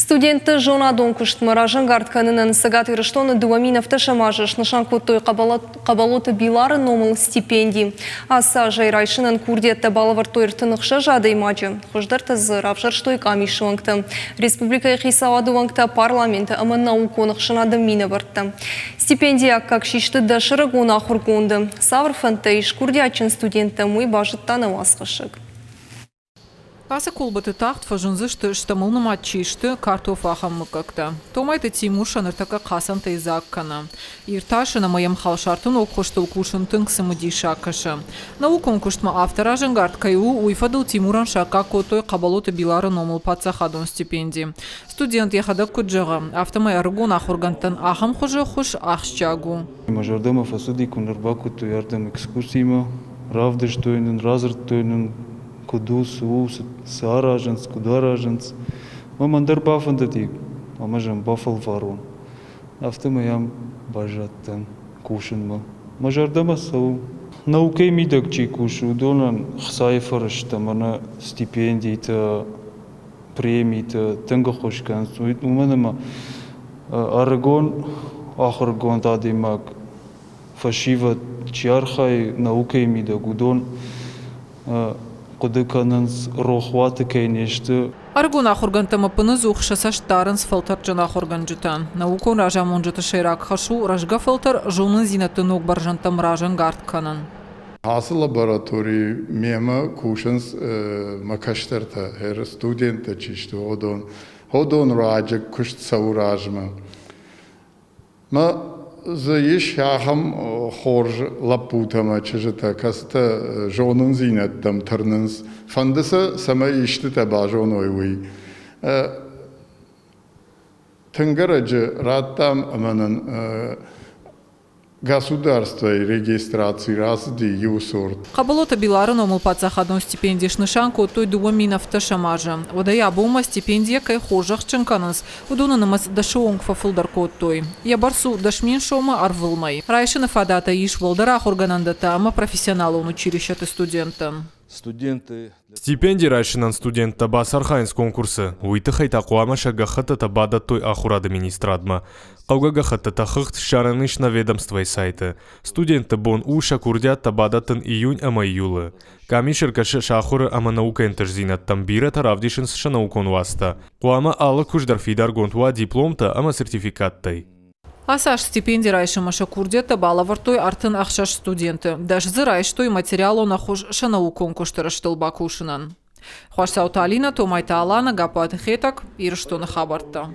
Студентты зонадон куыстмӕ разӕнгард кӕнынӕн Цӕгат Ирыстоны 2007 азы снысан кодтой Хъӕбӕлоты Билары номыл стипенди. Ацы азӕй райсынӕн курдиӕттӕ балӕвӕрдтой 36 адӕймаджы. Хуыздӕртӕ дзы равзӕрстой къамисы уӕнгтӕ, республикӕйы хицауады уӕнгтӕ, парламенты ӕмӕ наукон ӕхсӕнады минӕвӕрттӕ. Стипендийы аккаг систы дӕсӕрыгон ахуыргонды. Цавӕр фӕндтӕ ис курдиатджын студенттӕм, уый базыдта нӕ уацхӕссӕг. Ацы колбӕты тагъд фӕзындзысты, стӕмыл нымад чи сты, картофы ахӕм мыггӕгтӕ. Томайты Тимур сӕ ныртӕккӕ хъацӕнтӕй дзаг кӕны. Иртасын ӕмӕ йӕм халсарты ног хуызтыл кусын тынг цымыдисаг кӕсы. Наукон куыстмӕ афтӕ разӕнгард кӕй у, уый фӕдыл Тимурӕн саккаг кодтой Хъӕбӕлоты Билары номыл паддзахадон стипенди. Студент йӕхӕдӕг куыд зӕгъы, афтӕмӕй ӕрыгон ахуыргӕндтӕн ахӕм хуызы ӕххуыс ахсджиаг у. Мӕ зӕрдӕмӕ фӕцыди, куы нӕ рбакодтой ардӕм экскурсимӕ, равдыстой нын, радзырдтой нын, куыд у, цы у, цы аразынц, куыд аразынц. Мӕ мӕн дӕр бафӕндыди, ӕмӕ ӕз ӕм бафӕлварон. Афтӕмӕй ам баззадтӕн кусынмӕ. Мӕ зӕрдӕмӕ цӕуы. Наукӕйы мидӕг чи кусы, уыдонӕн хцайы фӕрӕзтӕ мӕнӕ стипендитӕ, премитӕ тынг ӕххуыс кӕнынц, уымӕн ӕмӕ ӕрыгон ахуыргонд адӕймаг, фӕсивӕд чи архайы наукӕйы мидӕг, уыдон хъуыды кӕнынц, рохуаты кӕй не сты. Ӕрыгон ахуыргӕндтӕм ӕппынӕдзух сӕ цӕст дарынц фӕлтӕрдджын ахуыргӕнджытӕ. Наукон разамонджыты сӕйраг хӕс у рӕзгӕ фӕлтӕр зонындзинӕдты ног бӕрзӕндтӕм разӕнгард кӕнын. Ацы лабораторийы мемӕ кусынц мӕ кӕстӕртӕ, студенттӕ чи сты, уыдон. Уыдон руаджы куыст цӕуы размӕ. Мӕ дзы ис ахӕм хорз лӕппутӕ ӕмӕ чызджытӕ, кӕцытӕ зонындзинӕдтӕм тырнынц. Фӕнды сӕ, цӕмӕй истытӕ базоной, уый. Тынг ӕрӕджы радтам ӕмӕ нын Государствойы регистраци рацыди иу сорт. Хъӕбӕлоты Билары номыл паддзахадон стипенди снысан кодтой 2007 азы. Уӕдӕй абонмӕ стипендийӕ кӕй хорзӕхджын кӕнынц, уыдоны нымӕц дӕсы онг фӕфылдӕр кодтой. Йӕ бӕрц у 10 000 сомы ӕрвылмӕй. Райсыны фадат ӕй ис уӕлдӕр ахуыргӕнӕндӕттӕ ӕмӕ профессионалон училищӕты студенттӕн. Студенты Стипенди райсынӕн студенттӕ бацархайынц конкурсы, уый тыххӕй та хъуамӕ сӕ гӕххӕттытӕ бадӕттой ахуырады министрадмӕ. Хъӕугӕ гӕххӕттытӕ хыгъд ссарӕн ис нӕ ведомствойы сайты. Студентты бон у сӕ курдиаттӕ бадӕттын июнь ӕмӕ июлы. Къамис ӕркӕсы сӕ ахуыры ӕмӕ наукӕйы ӕнтыстдзинӕдтӕм, бирӕтӕ равдисынц сӕ наукон уацтӕ. Хъуамӕ алы куыст дӕр фидаргонд уа дипломтӕ ӕмӕ сертификаттӕй. Ацы аз стипенди райсынмӕ сӕ курдиӕттӕ балӕвӕрдтой 36 студенты. Дӕс дзы райстой материалон ӕххуыс сӕ наукон куысты рӕзтыл бакусынӕн. Хуасдзауты Алинӕ, Томайты Алана, Гаппаты Хетӕг, Ирыстоны хабӕрттӕ.